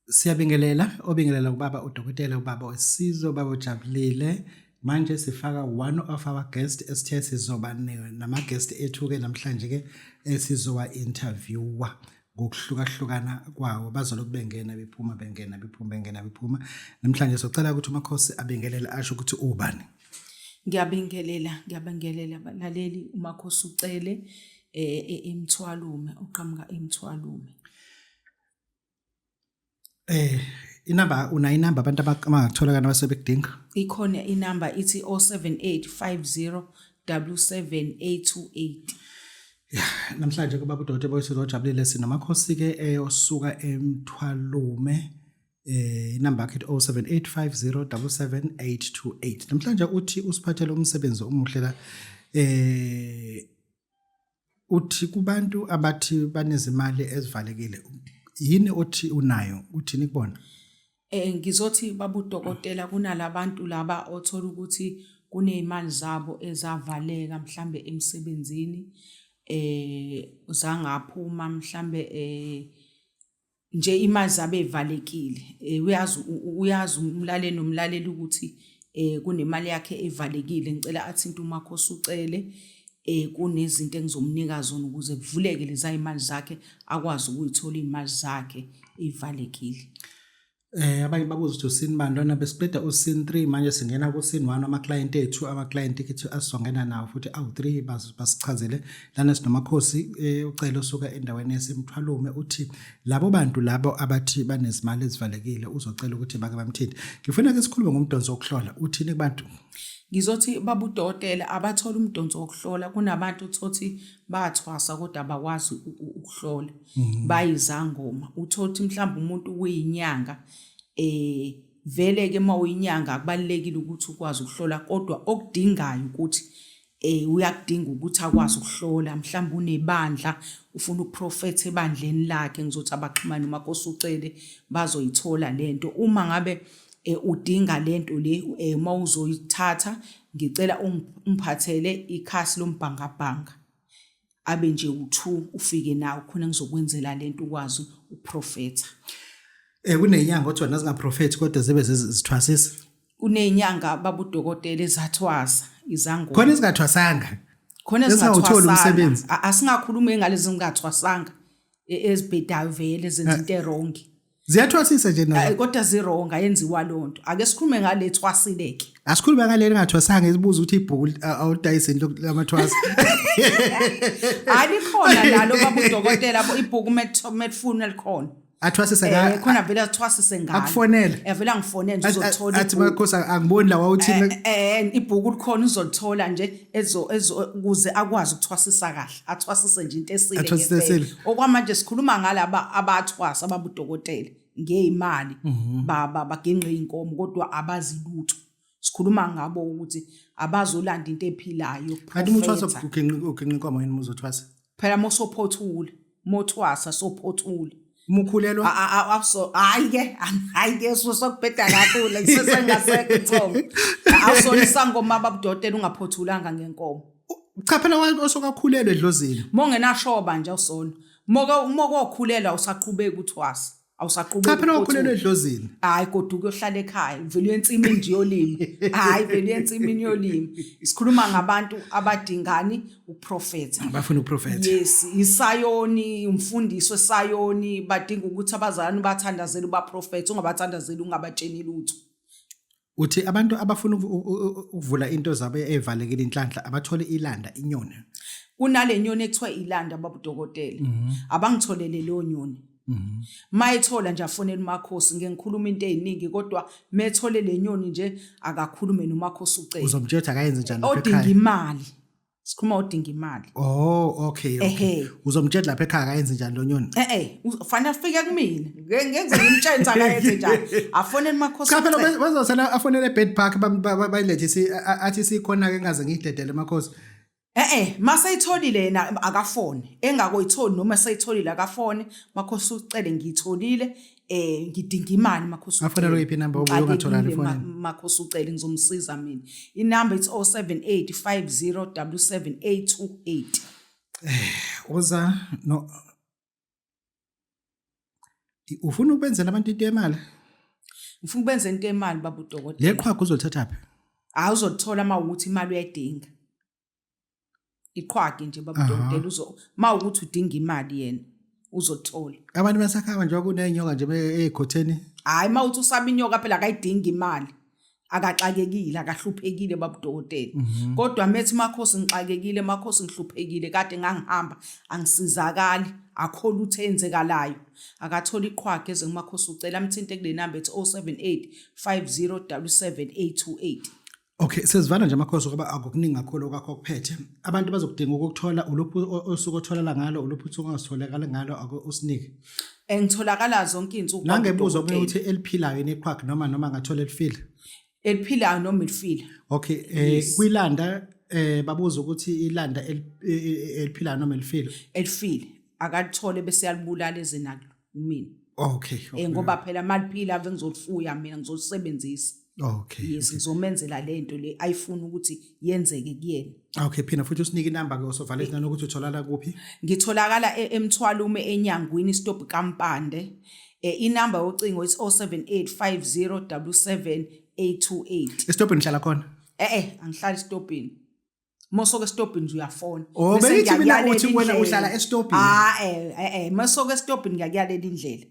Siyabingelela, obingelela ubaba udokotela, ubaba wesizwe, ubaba ojabulile. Manje sifaka one of our guest esithe sizoba nama guest ethu ke namhlanje ke esizowa interviewer ngokuhlukahlukana kwawo bazolokhu bengena bephuma bengena bephuma bengena bephuma. Namhlanje socela ukuthi uMakhosi abingelele asho ukuthi ubani. Ngiyabingelela, ngiyabingelela balaleli uMakhosi uCele eh, eh eMthwalume oqhamuka eMthwalume. Inamba unayo inamba abantu abangakutholakala abasebekudinga? Ikhona inamba ithi 07850 77828. Yeah, namhlanje kubaba uDokotela Boyisizwe ojabulile sinomakhosi ke eyosuka eMthwalume inamba yakhe 0785077828. Namhlanje uthi usiphathele umsebenzi omuhle la uthi kubantu abathi banezimali ezivalekile yini othi unayo uthini kubona? Ngizothi baba udokotela kunalabantu laba othola ukuthi kuney'mali zabo ezavaleka mhlambe emsebenzini zangaphuma mhlambe nje imali zabe evalekile uyazi uyazi umlaleli nomlaleli ukuthi kunemali yakhe evalekile ngicela athinte uMakhosi uCele kunezinto engizomnika zona ukuze kuvuleke leza imali zakhe akwazi ukuyithola iy'mali zakhe ey'valekile. Abanye babuza ukuthi usini bani lona besiqeda usini 3 manje singena kusini 1 ama-client ethu ama-client ethu asizongena nawo futhi awu-3 basichazele lana sinomakhosi ucela osuka endaweni yasemthwalume uthi labo bantu labo abathi banezimali ezivalekile uzocela ukuthi bake bamthinte ngifuna ke sikhulume ngomdonso wokuhlola uthini kubantu Ngizothi baba udokotela abathola umdonso wokuhlola kunabantu uthothi bathwasa kodwa abakwazi ukuhlola bayizangoma uthole ukuthi mhlawumbe umuntu uyinyanga vele ke uma uyinyanga akubalulekile ukuthi ukwazi ukuhlola kodwa okudingayo ukuthi uyakudinga ukuthi akwazi ukuhlola mhlawumbe unebandla ufuna ukuprofetha ebandleni lakhe ngizothi abaxhumane uMakosi uCele bazoyithola lento uma ngabe udinga lento le uma uzoyithatha ngicela ungiphathele ikhasi lombhangabhanga abe nje u-2 ufike nawo khona ngizokwenzela lento ukwazi ukuprofetha. Kunenyanga othiwa nazingaprofethi kodwa zibe zithwasisa. Kunenyanga baba udokotela ezathwasa izangoma. Khona ezingathwasanga. Khona Ezingawutholi ezingathwasanga. umsebenzi. Asingakhulumi ngalezi zingathwasanga ezibhedayo vele zenza into erongi. Ziyathwasisa nje nazo. Kodwa zirongi ayenziwa lonto. Ake sikhulume ngale thwasile ke. Asikhulume ngale engathwasanga isibuza ukuthi ibhuku awudayisi into lamathwasa. Hayi likhona nalo baba udokotela ibhuku metfuna likhona. Athwasise ka Khona vele athwasise ngalo. Akufonele. Vele angifonele nje uzothola Athi makhosi angiboni la wawuthini. Ibhuku likhona uzolithola nje ezo ezo ukuze akwazi ukuthwasisa kahle. Athwasise nje into esile Athwasise ngempela. esile. Okwamanje sikhuluma ngalaba abathwasa ababudokotela ngeyimali bagenqe inkomo kodwa abazi lutho. Sikhuluma ngabo ukuthi abazolanda into ephilayo. Kanti uma uthwasa Profetha. uginqa inkomo yini uma uzothwasa? Phela mosophothula, mothwasa sophothula. Uma ukhulelwa Hayi ke, hayi ke sokubheda kakhulu ngisesengasekho ithongo. Awusona isangoma babudokotela ungaphothulanga ngenkomo. Cha phela osokakhulelwe edlozini. Mongenashoba nje awusona. Moke mokokhulelwa usaqhubeka uthwasa. Awusaqhubeki. Cha phela wakhulelwe edlozini. Hayi kodwa ukuyohlala ekhaya, vele uye ensimini nje yolima. Hayi vele uye ensimini yolima. Sikhuluma ngabantu abadingani ukuprofetha. Bafuna ukuprofetha. Yes, isayoni, umfundisi wesayoni badinga ukuthi abazalwane bathandazele ubaprofethe, ungabathandazeli ungabatsheni lutho. Uthi abantu abafuna ukuvula into zabo evalekile inhlanhla abathole ilanda inyoni. Kunale nyoni ekuthiwa ilanda baba udokotela. Abangitholele leyo nyoni. Mayethola nje afonele uMakhosi ngeke ngikhuluma into eziningi kodwa methole le nyoni nje akakhulume noMakhosi uCele. Uzomtshela ukuthi akayenze njani lapha Odinga ekhaya. imali. Sikhuluma odinga imali. Oh okay okay. Ehhe. Uzomtshela lapha ekhaya akayenze njani lo nyoni. Ufanele afike kumina. Ngeke ngenze ngimtshele ukuthi akayenze njani. Afonele uMakhosi Cha phela uCele. bazosela afonele eBed Park bayilethe athi sikhona ke ngaze ngiyidedele Makhosi. Maseyitholile yena akafone. Engakoyitholi noma seyitholile akafone. Makhosi uCele ngiyitholile. Ngidinga imali Makhosi uCele. Afonelwe yiphi inamba obuye ungatholakali Ngixakekile, efonini? Makhosi uCele ngizomsiza mina. Inamba it's 07850 77828. Uza no. Ufuna ukubenzela abantu into yemali? Ngifuna ukubenza into yemali baba udokotela. Le qhwaga uzolithathaphi? Hayi uzolithola uma ukuthi imali uyayidinga. Iqhwagi nje baba udokotela uzo uma ukuthi udinga imali yena uzothola. Abantu basakhaba nje kunenyoka nje ey'khotheni. Hayi uma uthi usaba inyoka phela akayidingi imali. Akaxakekile akahluphekile baba udokotela. Kodwa methi makhosi ngixakekile makhosi ngihluphekile kade ngangihamba angisizakali akho lutho eyenzekalayo. Akathole iqhwaga eze kumakhosi ucela amthinte kule namba ethi 078 50 77828. Okay, sesivala nje amakhosi ngoba akukuningi kakhulu okwakho okuphethe. Abantu bazokudinga ukukuthola uluphi osuke otholala ngalo, uluphi usuke ongasitholakali ngalo ake usinike. Ngitholakala zonke iy'nsuku Nangebuzo omunye ukuthi eliphilayo yini iqhwaga noma noma ngathola elifile. Eliphilayo noma elifile. Okay, kwilanda babuza ukuthi ilanda eliphilayo noma elifile. Elifile. Akalithole bese yalibulala ezenalo mina. Okay. Ngoba phela maliphila ave ngizolifuya mina ngizolisebenzisa. Okay. Yes, ngizomenzela lento le ayifuna ukuthi yenzeke kuyena. Okay, phinda futhi usinike inamba ke osovala izinano ukuthi utholakala kuphi. Ngitholakala eMthwalume eNyangwini stop kaMpande. Inamba yocingo is 07850777828. Esitobhini uhlala khona? Angihlali esitobhini. Mosoke esitobhini nje uyafona. Oh, Bese bengithi mina ngiyakuyalela uthi wena indlela. uhlala esitobhini. Ah, mosoke esitobhini ngiyakuyalela indlela.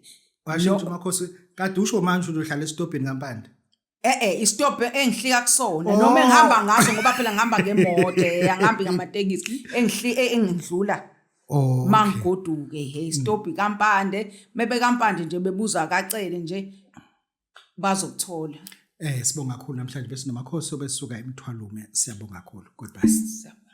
Washo ukuthi umakhosi kade usho manje ukuthi uhlala esitobhini kaMpande. Isitobhi engihlika kusona Oh. noma engihamba ngaso ngoba phela ngihamba ngemoto, angihambi ngamatekisi engidlula. Oh. Okay. Mangigoduke he isitobhi kaMpande, mebe kaMpande nje bebuza kaCele nje bazokuthola. Sibonga kakhulu namhlanje besinomakhosi obesuka eMthwalume. Siyabonga kakhulu. Goodbye. Siyabonga.